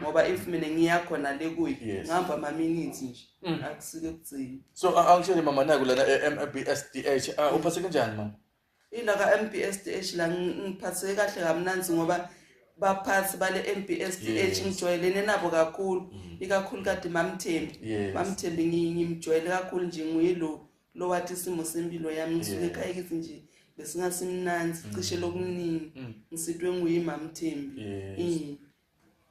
Ngoba if mina ngiya khona le kuye Yes. ngihamba ama-minutes nje akusuke kuthini. So angitshele mama, naku lana e-MBSDH, uphatheke kanjani mama? Ila ka-MBSDH la ngiphatheke kahle kamnanzi ngoba baphathi bale MBSDH ngijwayelene nabo kakhulu, ikakhulu kade Mamthembi. Mamthembi ngimjwayele kakhulu nje, nguye lo lowathi isimo sempilo yami ngisuke ekhaya kithi nje besingasimnanzi cishe lokuningi ngisitwe nguye Mamthembi.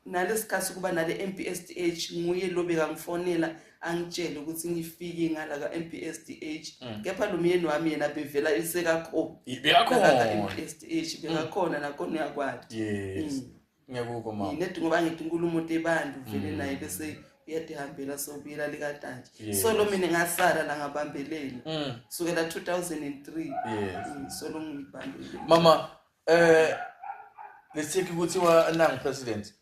Nalesikhathi kuba nale MBSDH nguye lo bekangifonela angitshele ukuthi ngifike ngala ka MBSDH, kepha lo myeni wami yena bevela esekakhona. Bekakhona. MBSDH bekakhona nakhona uyakwati. Ngiyakuva mama. Nedi ngoba ngithi inkulumo tebantu vele naye bese uyatihambela sewubuyela likatanje. Solo mina ngasala la ngabambeleli sukela 2003. Solo ngibambelele. Mama, let's take ukuthi wa nangu president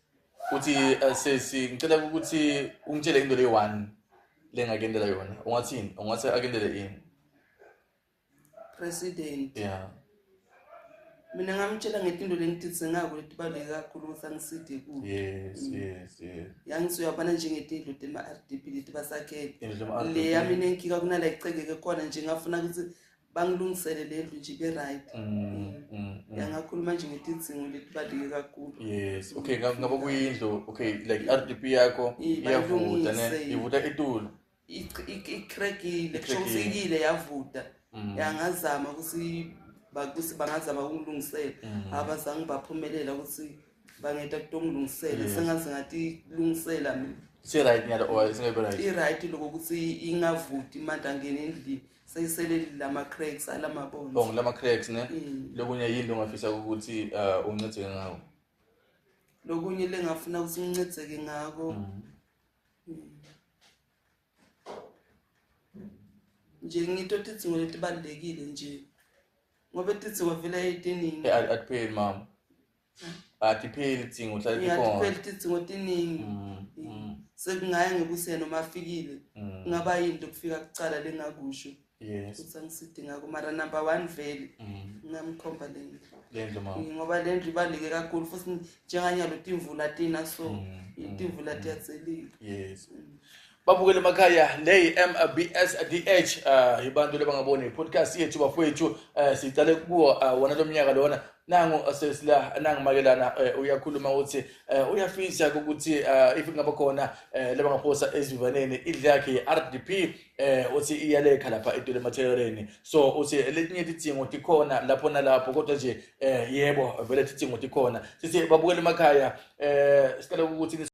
uthi sesi ngicela ukuthi ungitshele into le one lengakendela yona, ungathini? Ungathi akendele ini? President? Yeah. Mina ngamtshela ngetinto lengitidzingako letibaluleke kakhulu ukuthi angiside kuyo. yes yes yes Yangithi uyabona njengetindlu tema-RDP leti basakhele. Indlu tema-RDP. Le yami inenkinga kunala icekeke khona nje, ngafuna ukuthi bangilungisele le ndlu nje ibe right. Yangakhuluma nje ngetidzingo letibaluleke kakhulu. Yes, okay, ngaba kuyindlu, okay, like RDP yakho iyavuta ne? Bayilungise. Ivuta itulo. Ikrekile, kusho ukuthi ikile yavuta. Yangazama ukuthi bangazama ukungilungisela, abazange baphumelela ukuthi bangeta kutongilungisela. Sengaze ngathi lungisela mina. Se-right nyalo or singebe right? I-right lokho ukuthi ingavuti manje angene endlini seyiseleli lama-cracks alamabonzi. Oh, ngilama cracks ne. Lokunye yini ongafisa ukuthi uncedeke ngawo? Lokunye lengafuna ukuthi ngincedzeke ngako nje ngito tidzingo letibalulekile nje ngoba tidzingo vele etiningi. Eh, atipheli mama, atipheli tidzingo, uhlale tikhona. Ngiyatiphela tidzingo tiningi. Sekungaya ngekuthi yena noma afikile kungaba yinto kufika kucala lengakusho ukuthi angisidingako, mara number one vele ngingamkhomba le ndlu. Lendlu mama. Ngoba le ndlu ibaluleke kakhulu futhi njenganyalo timvula tina, so timvula tiyatselile. Yes, babukele emakhaya, le MBSDH ibantu lebangaboni podcast yethu bafowethu, sicale kuwo wona lo mnyaka lona. Nangu sesila nangu makelana, uyakhuluma ukuthi uyafisa ukuthi if kungaba khona lebangaphosa esivivaneni indlu yakhe ye-RDP, uthi iyalekha lapha etule emathayereni. So uthi letinye tidzingo tikhona lapho nalapho, kodwa nje yebo vele tidzingo tikhona. Sithi babukele emakhaya, sicela ukuthi